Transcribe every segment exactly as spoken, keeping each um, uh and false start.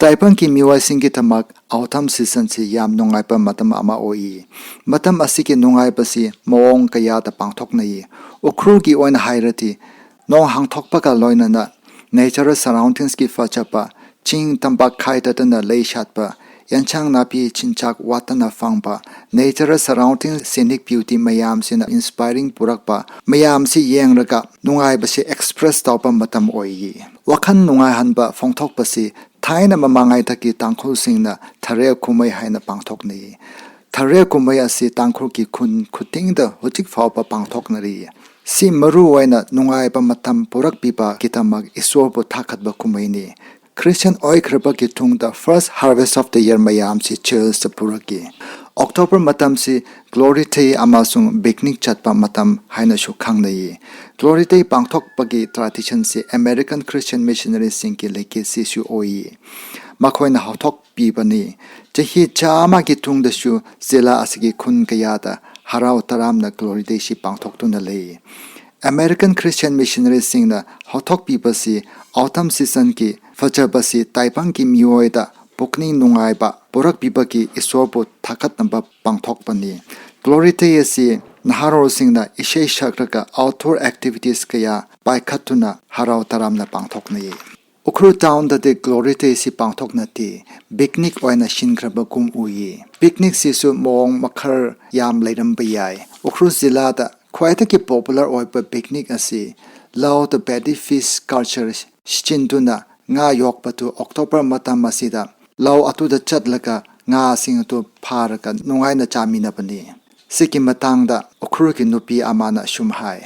ꯇꯥꯏꯕꯪꯒꯤ ꯃꯤꯑꯣꯏꯁꯤꯡꯒꯤꯗꯃꯛ autumn seasonꯁꯤ ꯌꯥꯝ ꯅꯨꯡꯉꯥꯏꯕ ꯃꯇꯝ ꯑꯃ ꯑꯣꯏꯌꯦ꯫ ꯃꯇꯝ ꯑꯁꯤꯒꯤ ꯅꯨꯡꯉꯥꯏꯕꯁꯤ ꯃꯑꯣꯡ ꯀꯌꯥꯗ ꯄꯥꯡꯊꯣꯛꯅꯩ꯫ ꯎꯈ꯭ꯔꯨꯜꯒꯤ ꯑꯣꯏꯅ ꯍꯥꯏꯔꯗꯤ, ꯅꯣꯡ ꯍꯥꯡꯊꯣꯛꯄꯒ ꯂꯣꯏꯅꯅ natural surroundingsꯀꯤ ꯐꯖꯕ, ꯆꯤꯡ ꯇꯝꯄꯥꯛ ꯈꯥꯏꯗꯗꯅ ꯂꯩ ꯁꯥꯠꯄ, ꯌꯦꯟꯁꯥꯡ ꯅꯥꯄꯤ ꯆꯤꯟꯖꯥꯛ ꯋꯥꯠꯇꯅ ꯐꯪꯕ, natural surroundings, scenic beauty ꯃꯌꯥꯝꯁꯤꯅ inspiring ꯄꯨꯔꯛꯄ, ꯃꯌꯥꯝꯁꯤ ꯌꯦꯡꯂꯒ ꯅꯨꯡꯉꯥꯏꯕꯁꯤ express ꯇꯧꯕ ꯃꯇꯝ ꯑꯣꯏꯌꯦ꯫ ꯋꯥꯈꯜ ꯅꯨꯡꯉꯥꯏꯍꯟꯕ ꯐꯣꯡꯊꯣꯛꯄꯁꯤ ꯊꯥꯏꯅ ꯃꯃꯥꯡꯉꯩꯗꯒꯤ ꯇꯥꯡꯈꯨꯜꯁꯤꯡꯅ ꯊꯔꯦ ꯀꯨꯝꯍꯩ ꯍꯥꯏꯅ ꯄꯥꯡꯊꯣꯛꯅꯩ꯫ ꯊꯔꯦ ꯀꯨꯝꯍꯩ ꯑꯁꯤ ꯇꯥꯡꯈꯨꯜꯒꯤ ꯈꯨꯟ ꯈꯨꯗꯤꯡꯗ ꯍꯧꯖꯤꯛ ꯐꯥꯎꯕ ꯄꯥꯡꯊꯣꯛꯅꯔꯤ꯫ ꯁꯤ ꯃꯔꯨ ꯑꯣꯏꯅ ꯅꯨꯡꯉꯥꯏꯕ ꯃꯇꯝ ꯄꯨꯔꯛꯄꯤꯕꯒꯤꯗꯃꯛ ꯏꯁꯣꯔꯕꯨ ꯊꯥꯒꯠꯄ ꯀꯨꯝꯍꯩꯅꯤ꯫ Christian ꯑꯣꯏꯈ꯭ꯔꯕꯒꯤ ꯇꯨꯡꯗ first harvest of the year ꯃꯌꯥꯝꯁꯤ churchꯇ ꯄꯨꯔꯛꯈꯤ꯫ October ꯃꯇꯝꯁꯤ Glory Day ꯑꯃꯁꯨꯡ picnic ꯆꯠꯄ ꯃꯇꯝ ꯍꯥꯏꯅꯁꯨ ꯈꯪꯅꯩ꯫ Glory Day ꯄꯥꯡꯊꯣꯛꯄꯒꯤ traditionꯁꯤ American Christian missionaryꯁꯤꯡꯒꯤ legacyꯁꯨ ꯑꯣꯏꯌꯦ꯫ ꯃꯈꯣꯏꯅ ꯍꯧꯗꯣꯛꯄꯤꯕꯅꯤ꯫ ꯆꯍꯤ ꯆꯥꯝꯃꯒꯤ ꯇꯨꯡꯗꯁꯨ ꯖꯤꯂꯥ ꯑꯁꯤꯒꯤ ꯈꯨꯟ ꯀꯌꯥꯗ ꯍꯔꯥꯎ ꯇꯔꯥꯝꯅ Glory Dayꯁꯤ ꯄꯥꯡꯊꯣꯛꯇꯨꯅ ꯂꯩ꯫ American Christian missionaryꯁꯤꯡꯅ ꯍꯧꯗꯣꯛꯄꯤꯕꯁꯤ autumn seasonꯒꯤ ꯐꯖꯕꯁꯤ ꯇꯥꯏꯕꯪꯒꯤ ꯃꯤꯑꯣꯏꯗ ꯄꯨꯛꯅꯤꯡ ꯅꯨꯡꯉꯥꯏꯕ ꯄꯨꯔꯛꯄꯤꯕꯒꯤ ꯏꯁꯣꯔꯕꯨ ꯊꯥꯒꯠꯅꯕ ꯄꯥꯡꯊꯣꯛꯄꯅꯤ꯫ Glory Day ꯑꯁꯤ ꯅꯍꯥꯔꯣꯜꯁꯤꯡꯅ ꯏꯁꯩ ꯁꯛꯂꯒ outdoor activities ꯀꯌꯥ ꯄꯥꯏꯈꯠꯇꯨꯅ ꯍꯔꯥꯎ ꯇꯔꯥꯝꯅ ꯄꯥꯡꯊꯣꯛꯅꯩ꯫ ꯎꯈ꯭ꯔꯨꯜ townꯗꯗꯤ Glory Dayꯁꯤ ꯄꯥꯡꯊꯣꯛꯅꯗꯦ, picnic ꯑꯣꯏꯅ ꯁꯤꯟꯈ꯭ꯔꯕꯒꯨꯝ ꯎꯏꯌꯦ꯫ Picnicꯁꯤꯁꯨ ꯃꯑꯣꯡ ꯃꯈꯜ ꯌꯥꯝ ꯂꯩꯔꯝꯕ ꯌꯥꯏ꯫ ꯎꯈ꯭ꯔꯨꯜ ꯖꯤꯂꯥꯗ ꯈ꯭ꯋꯥꯏꯗꯒꯤ popular ꯑꯣꯏꯕ picnic ꯑꯁꯤ ꯂꯧꯗ paddy fish culture ꯁꯤꯖꯤꯟꯗꯨꯅ ꯉꯥ ꯌꯣꯛꯄꯗꯨ October ꯃꯇꯝ ꯑꯁꯤꯗ ꯂꯧ ꯑꯗꯨꯗ ꯆꯠꯂꯒ ꯉꯥꯁꯤꯡ ꯑꯗꯨ ꯐꯥꯔꯒ ꯅꯨꯡꯉꯥꯏꯅ ꯆꯥꯃꯤꯟꯅꯕꯅꯤ꯫ ꯁꯤꯒꯤ ꯃꯇꯥꯡꯗ ꯎꯈ꯭ꯔꯨꯜꯒꯤ ꯅꯨꯄꯤ ꯑꯃꯅ ꯑꯁꯨꯝ ꯍꯥꯏ꯫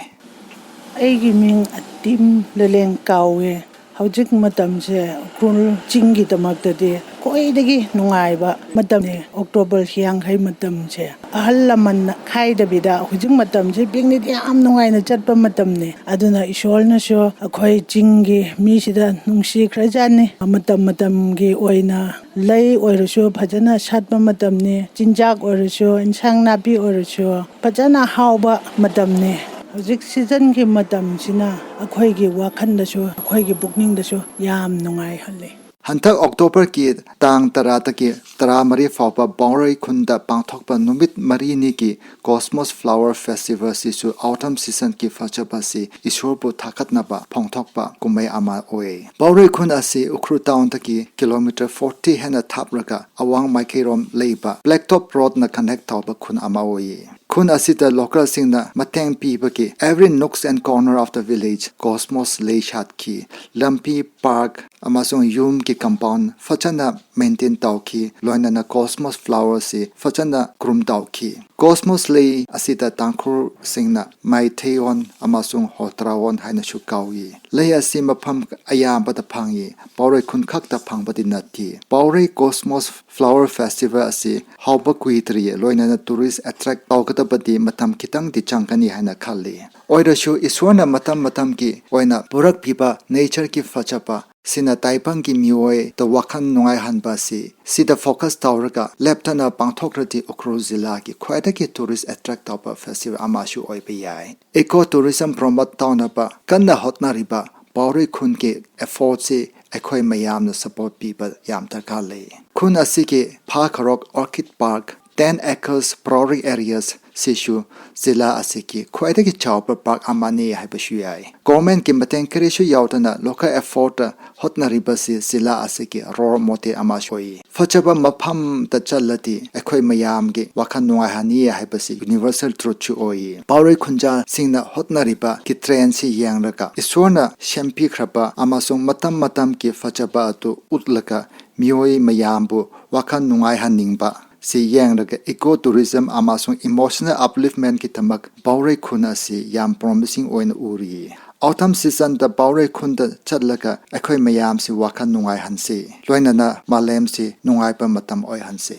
ꯑꯩꯒꯤ ꯃꯤꯡ ꯑꯇꯤꯝ ꯂꯦꯂꯦꯡ ꯀꯥꯎꯋꯦ꯫ ꯍꯧꯖꯤꯛ ꯃꯇꯝꯁꯦ ꯎꯈ꯭ꯔꯨꯜ ꯆꯤꯡꯒꯤꯗꯃꯛꯇꯗꯤ ꯈ꯭ꯋꯥꯏꯗꯒꯤ ꯅꯨꯡꯉꯥꯏꯕ ꯃꯇꯝꯅꯤ꯫ October ꯌꯥꯡꯈꯩ ꯃꯇꯝꯁꯦ ꯑꯍꯜ ꯂꯃꯟꯅ ꯈꯥꯏꯗꯕꯤꯗ ꯍꯧꯖꯤꯛ ꯃꯇꯝꯁꯦ picnic ꯌꯥꯝ ꯅꯨꯡꯉꯥꯏꯅ ꯆꯠꯄ ꯃꯇꯝꯅꯤ꯫ ꯑꯗꯨꯅ ꯏꯁꯣꯔꯅꯁꯨ ꯑꯩꯈꯣꯏ ꯆꯤꯡꯒꯤ ꯃꯤꯁꯤꯗ ꯅꯨꯡꯁꯤꯈ꯭ꯔꯖꯥꯠꯅꯤ꯫ ꯃꯇꯝ ꯃꯇꯝꯒꯤ ꯑꯣꯏꯅ ꯂꯩ ꯑꯣꯏꯔꯁꯨ ꯐꯖꯅ ꯁꯥꯠꯄ ꯃꯇꯝꯅꯤ, ꯆꯤꯟꯖꯥꯛ ꯑꯣꯏꯔꯁꯨ, ꯏꯟꯁꯥꯡ ꯅꯥꯄꯤ ꯑꯣꯏꯔꯁꯨ ꯐꯖꯅ ꯍꯥꯎꯕ ꯃꯇꯝꯅꯤ꯫ ꯍꯧꯖꯤꯛ seasonꯒꯤ ꯃꯇꯝꯁꯤꯅ ꯑꯩꯈꯣꯏꯒꯤ ꯋꯥꯈꯜꯗꯁꯨ, ꯑꯩꯈꯣꯏꯒꯤ ꯄꯨꯛꯅꯤꯡꯗꯁꯨ ꯌꯥꯝ ꯅꯨꯡꯉꯥꯏꯍꯜꯂꯤ꯫ ꯍꯟꯗꯛ October ꯀꯤ ꯇꯥꯡ ꯇꯔꯥꯗꯒꯤ ꯇꯔꯥꯃꯔꯤ ꯐꯥꯎꯕ ꯄꯥꯎꯔꯩ ꯈꯨꯟꯗ ꯄꯥꯡꯊꯣꯛꯄ ꯅꯨꯃꯤꯠ ꯃꯔꯤꯅꯤꯒꯤ Cosmos Flower Festival ꯁꯤꯁꯨ autumn season ꯒꯤ ꯐꯖꯕ ꯑꯁꯤ ꯏꯁꯣꯔꯕꯨ ꯊꯥꯒꯠꯅꯕ ꯄꯥꯡꯊꯣꯛꯄ ꯀꯨꯝꯍꯩ ꯑꯃ ꯑꯣꯏ꯫ ꯄꯥꯎꯔꯩ ꯈꯨꯟ ꯑꯁꯤ ꯎꯈ꯭ꯔꯨꯜ town ꯗꯒꯤ kilometre forty ꯍꯦꯟꯅ ꯊꯥꯞꯂꯒ ꯑꯋꯥꯡ ꯃꯥꯏꯀꯩꯔꯣꯝ ꯂꯩꯕ Blacktop Road ꯅ connect ꯇꯧꯕ ꯈꯨꯟ ꯑꯃ ꯑꯣꯏꯌꯦ꯫ ꯈꯨꯟ ꯑꯁꯤꯗ local ꯁꯤꯡꯅ ꯃꯇꯦꯡ ꯄꯤꯕꯒꯤ every nooks and corner of the village Cosmos ꯂꯩ ꯁꯥꯠꯈꯤ꯫ ꯂꯝꯕꯤ, park ꯑꯃꯁꯨꯡ ꯌꯨꯝꯒꯤ compound ꯐꯖꯅ maintain ꯇꯧꯈꯤ, ꯂꯣꯏꯅꯅ Cosmos Flower ꯁꯤ ꯐꯖꯅ groom ꯇꯧꯈꯤ꯫ Cosmos ꯂꯩ ꯑꯁꯤꯗ ꯇꯥꯡꯈꯨꯜꯁꯤꯡꯅ ꯃꯩꯇꯩꯂꯣꯟ ꯑꯃꯁꯨꯡ ꯍꯣꯇ꯭ꯔꯥꯋꯣꯟ ꯍꯥꯏꯅꯁꯨ ꯀꯧꯏ꯫ ꯂꯩ ꯑꯁꯤ ꯃꯐꯝ ꯑꯌꯥꯝꯕꯗ ꯐꯪꯏ, ꯄꯥꯎꯔꯩ ꯈꯨꯟ ꯈꯛꯇ ꯐꯪꯕꯗꯤ ꯅꯠꯇꯦ꯫ ꯄꯥꯎꯔꯩ Cosmos Flower Festival ꯑꯁꯤ ꯍꯧꯕ ꯀꯨꯏꯗ꯭ꯔꯤꯌꯦ, ꯂꯣꯏꯅꯅ tourist attract ꯇꯧꯒꯗꯕꯗꯤ ꯃꯇꯝ ꯈꯤꯇꯪꯗꯤ ꯆꯪꯒꯅꯤ ꯍꯥꯏꯅ ꯈꯜꯂꯤ꯫ ꯑꯣꯏꯔꯁꯨ ꯏꯁꯣꯔꯅ ꯃꯇꯝ ꯃꯇꯝꯒꯤ ꯑꯣꯏꯅ ꯄꯨꯔꯛꯄꯤꯕ nature ꯒꯤ ꯐꯖꯕ ꯁꯤꯅ ꯇꯥꯏꯕꯪꯒꯤ ꯃꯤꯑꯣꯏꯗ ꯋꯥꯈꯜ ꯅꯨꯡꯉꯥꯏꯍꯟꯕ ꯑꯁꯤ ꯁꯤꯗ focus ꯇꯧꯔꯒ ꯂꯦꯞꯇꯅ ꯄꯥꯡꯊꯣꯛꯂꯗꯤ ꯎꯈ꯭ꯔꯨꯜ ꯖꯤꯂꯥꯒꯤ ꯈ꯭ꯋꯥꯏꯗꯒꯤ tourist attract ꯇꯧꯕ festival ꯑꯃꯁꯨ ꯑꯣꯏꯕ ꯌꯥꯏ꯫ Eco tourism promote ꯇꯧꯅꯕ ꯀꯟꯅ ꯍꯣꯠꯅꯔꯤꯕ ꯄꯥꯎꯔꯩ ꯈꯨꯟꯒꯤ effort ꯁꯤ ꯑꯩꯈꯣꯏ ꯃꯌꯥꯝꯅ support ꯄꯤꯕ ꯌꯥꯝ ꯗꯔꯀꯥꯔ ꯂꯩ꯫ ꯈꯨꯟ ꯑꯁꯤꯒꯤ ꯐꯥꯈꯔꯣꯛ Orchid Park, ten acres ꯄꯥꯎꯔꯩ areas ꯁꯤꯁꯨ ꯖꯤꯂꯥ ꯑꯁꯤꯒꯤ ꯈ꯭ꯋꯥꯏꯗꯒꯤ ꯆꯥꯎꯕ park ꯑꯃꯅꯤ ꯍꯥꯏꯕꯁꯨ ꯌꯥꯏ꯫ Government ꯀꯤ ꯃꯇꯦꯡ ꯀꯔꯤꯁꯨ ꯌꯥꯎꯗꯅ local effort ꯍꯣꯠꯅꯔꯤꯕꯁꯤ ꯖꯤꯂꯥ ꯑꯁꯤꯒꯤ role model ꯑꯃꯁꯨ ꯑꯣꯏ꯫ ꯐꯖꯕ ꯃꯐꯝꯗ ꯆꯠꯂꯗꯤ ꯑꯩꯈꯣꯏ ꯃꯌꯥꯝꯒꯤ ꯋꯥꯈꯜ ꯅꯨꯡꯉꯥꯏꯍꯟꯅꯤ ꯍꯥꯏꯕꯁꯤ universal truth ꯁꯨ ꯑꯣꯏ꯫ ꯄꯥꯎꯔꯩ ꯈꯨꯟꯖꯥꯁꯤꯡꯅ ꯍꯣꯠꯅꯔꯤꯕ ꯀꯤꯇ꯭ꯔꯦꯟꯁꯤ ꯌꯦꯡꯂꯒ ꯏꯁꯣꯔꯅ ꯁꯦꯝꯕꯤꯈ꯭ꯔꯕ ꯑꯃꯁꯨꯡ ꯃꯇꯝ ꯃꯇꯝꯒꯤ ꯐꯖꯕ ꯑꯗꯨ ꯎꯠꯂꯒ ꯃꯤꯑꯣꯏ ꯃꯌꯥꯝꯕꯨ ꯋꯥꯈꯜ ꯅꯨꯡꯉꯥꯏꯍꯟꯅꯤꯡꯕ ꯁꯤ ꯌꯦꯡꯂꯒ eco tourism ꯑꯃꯁꯨꯡ emotional upliftment ꯀꯤꯗꯃꯛ ꯄꯥꯎꯔꯩ ꯈꯨꯟ ꯑꯁꯤ ꯌꯥꯝ promising ꯑꯣꯏꯅ ꯎꯔꯤ꯫ Autumn season ꯗ ꯄꯥꯎꯔꯩ ꯈꯨꯟꯗ ꯆꯠꯂꯒ ꯑꯩꯈꯣꯏ ꯃꯌꯥꯝꯁꯤ ꯋꯥꯈꯜ ꯅꯨꯡꯉꯥꯏꯍꯟꯁꯤ, ꯂꯣꯏꯅꯅ ꯃꯥꯂꯦꯝꯁꯤ ꯅꯨꯡꯉꯥꯏꯕ ꯃꯇꯝ ꯑꯣꯏꯍꯟꯁꯤ꯫